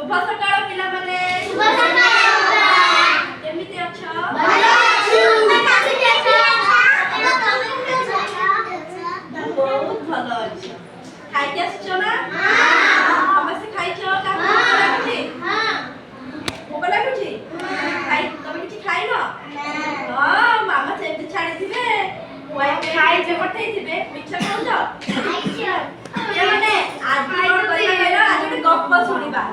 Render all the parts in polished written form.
ଶୁଭ ସକାଳ ପିଲାମାନେ। ଶୁଭ ସକାଳ। କେମିତି ଅଛ? ଭଲ ଅଛୁ। କେମିତି ଅଛ? ମୁଁ ବହୁତ ଭଲ ଅଛି। ଖାଇକି ଆସିଛ ନା? ସମସ୍ତେ ଖାଇଛ? କାହାକୁ ଭୋକ ଲାଗୁଛି? ଭୋକ ଲାଗୁଛି? ଖାଇ ତମେ କିଛି ଖାଇନ? ହଁ, ମାମା ସେମିତି ଛାଡ଼ିଥିବେ, ଖାଇଛ ପଠେଇଥିବେ। ମିଛ କହୁଛ। ପିଲାମାନେ, ଆଜି କଣ କରିବା କହିଲ? ଆଜି ଗୋଟେ ଗପ ଶୁଣିବା।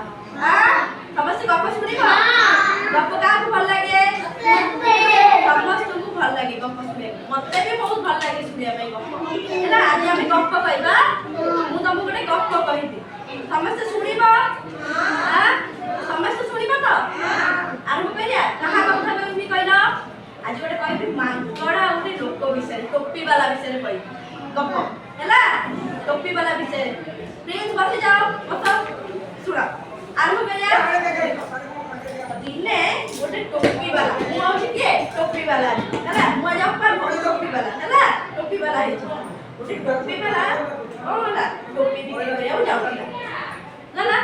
ସମସ୍ତେ ଗପ ଶୁଣିବ? ଗପ କାହାକୁ ଭଲ ଲାଗେ? ସମସ୍ତଙ୍କୁ ଭଲ ଲାଗେ ଗପ ଶୁଣିବାକୁ। ମତେ ବି ବହୁତ ଭଲ ଲାଗେ ଶୁଣିବା ପାଇଁ ଗପ। ହେଲା, ଆଜି ଆମେ ଗପ କହିବା। ମୁଁ ତମକୁ ଗୋଟେ ଗପ କହିବି, ସମସ୍ତେ ଶୁଣିବ। ସମସ୍ତେ ଶୁଣିବ ତ? ଆରମ୍ଭ କରିବା। କାହା କଥା କହିବି କହିଲ? ଆଜି ଗୋଟେ କହିବି ମାଙ୍କଡ଼ ଆଉ ଗୋଟେ ଲୋକ ବିଷୟରେ, ଟୋପି ବାଲା ବିଷୟରେ କହିବି ଗପ। ହେଲା, ଟୋପି ବାଲା ବିଷୟରେ। ପ୍ରିନ୍ସ, ବସି ଯାଅ, ବସ, ଶୁଣ, ଆରମ୍ଭ କରିବା। ଦିନେ ଗୋଟେ ଟୋପି ବାଲା, ମୁଁ ହଉଛି କିଏ? ଟୋପି ବାଲା। ହେଲା, ମୁଁ ଆଜି ଅପା ଟୋପି ବାଲା। ହେଲା, ଟୋପି ବାଲା ହେଇଛି। ଗୋଟେ ଟୋପି ବାଲା କଣ ହେଲା? ଟୋପି ବିକ୍ରି କରିବାକୁ ଯାଉଥିଲା। ହେଲା,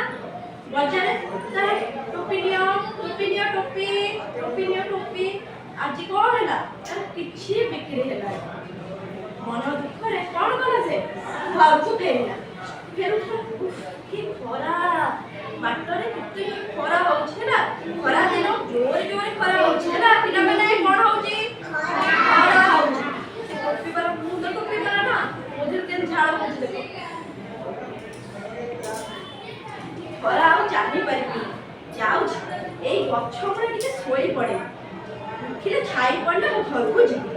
ବଜାରରେ ତାର ଟୋପି ନିଅ, ଟୋପି ନିଅ, ଟୋପି, ଟୋପି ନିଅ, ଟୋପି। ଆଜି କଣ ହେଲା? ତାର କିଛି ବିକ୍ରି ହେଲାନି। ମନ ଦୁଃଖରେ କଣ କଲା ସେ? ଘରକୁ ଫେରିଲା। ଫେରୁଥିଲା, ଉଫ୍, କି ଖରା! ବାଟରେ କେତେ ଜୋରେ ଖରା ହଉଛି। ହେଲା, ଖରା ଦିନ, ଜୋରେ ଜୋରେ ଖରା ହଉଛି। ହେଲା ପିଲାମାନେ, କଣ ହଉଛି? ଖରା ହଉଛି। ସେ ଟୋପି ବାଲା, ମୁଁ ତ ଟୋପି ବାଲା ନା, ମୋ ଦେହରୁ କେମିତି ଝାଳ ବହୁଛି ଦେଖ। ଖରା ଆଉ ଚାଲି ପାରିବିନି, ଯାଉଛି ଏଇ ଗଛ ମୂଳେ ଟିକେ ଶୋଇ ପଡେ। ଉଠିଲେ ଛାଇ ପଡ଼ିଲେ ମୁଁ ଘରକୁ ଯିବି।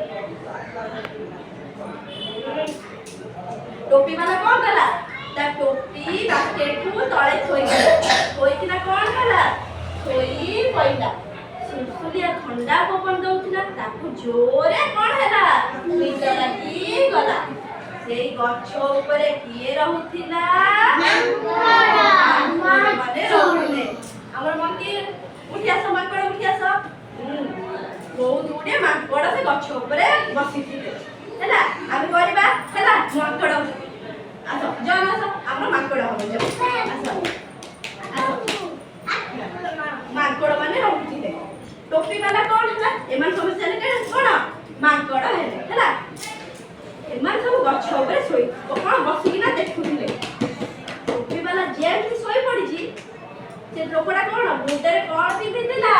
ଟୋପି ବାଲା କଣ କଲା? ତା ଟୋପି ବାସ୍କେଟକୁ ତଳେ ଥୋଇଦେଲା। ଥୋଇକିନା କଣ କଲା? ଶୋଇ ପଇଲା। ସୁଲସୁଲିଆ ଥଣ୍ଡା ପବନ ଦଉଥିଲା। ତାକୁ ଜୋରେ କଣ ହେଲା? ନିଦ ଲାଗିଗଲା। ସେଇ ଗଛ ଉପରେ କିଏ ରହୁଥିଲା? ମାନେ ରହୁଥିଲେ ଆମର ମଙ୍କି। ଉଠି ଆସ ମାଙ୍କଡ଼, ଉଠି ଆସ। ବହୁତ ଗୁଡିଏ ମାଙ୍କଡ଼ ସେ ଗଛ ଉପରେ ବସିଥିଲେ। ହେଲା, ଆମେ କରିବା। ହେଲା, ମାଙ୍କଡ଼ ଆସ, ଜଣ ଆସ, ଆମର ମାଙ୍କଡ଼ ହବ। ଯାଅ, ଆସ ଆସ। ମାଙ୍କଡ଼ ମାନେ ରହୁଥିଲେ। ଟୋପି ବାଲା କଣ ହେଲା? ଏମାନେ ସମସ୍ତେ ହେଲେ କଣ? ମାଙ୍କଡ଼ ହେଲେ। ହେଲା, ଏମାନେ ସବୁ ଗଛ ଉପରେ ଶୋଇ କଣ ବସିକିନା ଦେଖୁଥିଲେ। ଟୋପି ବାଲା ଯେମିତି ଶୋଇ ପଡିଛି, ସେ ଲୋକଟା କଣ ମୁଣ୍ଡରେ କଣ ପିନ୍ଧିଥିଲା?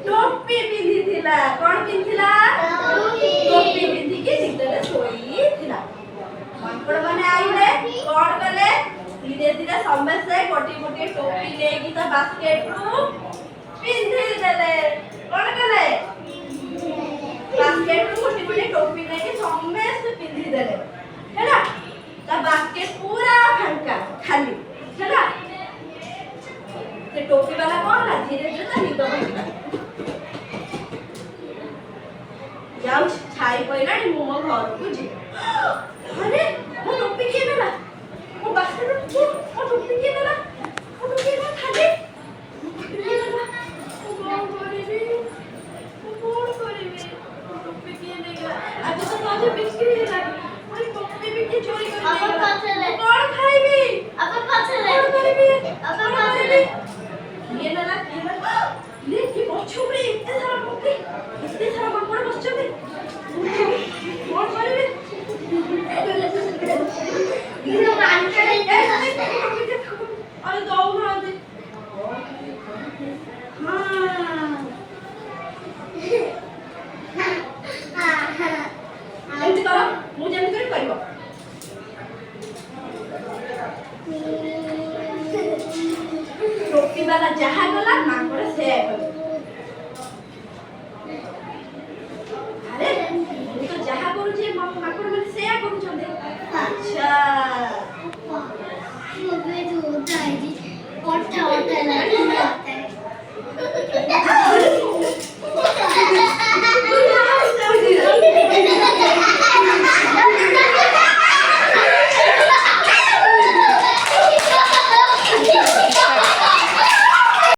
ଟୋପି ପିନ୍ଧିଥିଲା। କଣ ପିନ୍ଧିଥିଲା? ଟୋପି ପିନ୍ଧିକି ନିଦରେ ଶୋଇଥିଲା। ମାଙ୍କଡ଼ ମାନେ ଆଇଲେ, କଣ କଲେ? ଧୀରେ ଧୀରେ ସମସ୍ତେ ଗୋଟିଏ ଗୋଟିଏ ଟୋପି ନେଇକି ତା ବାସ୍କେଟରୁ ପିନ୍ଧିଦେଲେ। କଣ କଲେ? ବାସ୍କେଟରୁ ଗୋଟିଏ ଗୋଟିଏ ଟୋପି ନେଇକି ସମସ୍ତେ ପିନ୍ଧିଦେଲେ। ହେଲା, ତା ବାସ୍କେଟ ପୁରା ଫାଙ୍କା, ଖାଲି। ହେଲା, ସେ ଟୋପି ବାଲା କଣ ହେଲା? ଧୀରେ ଧୀରେ ତା ନିଦ ଭାଙ୍ଗିଲା। ଯାଉଛି, ଛାଇ ପଇଲାଣି, ମୁଁ ମୋ ଘରକୁ ଯିବି। ଆରେ, ମୋ ଟୋପି କିଏ ନେଲା?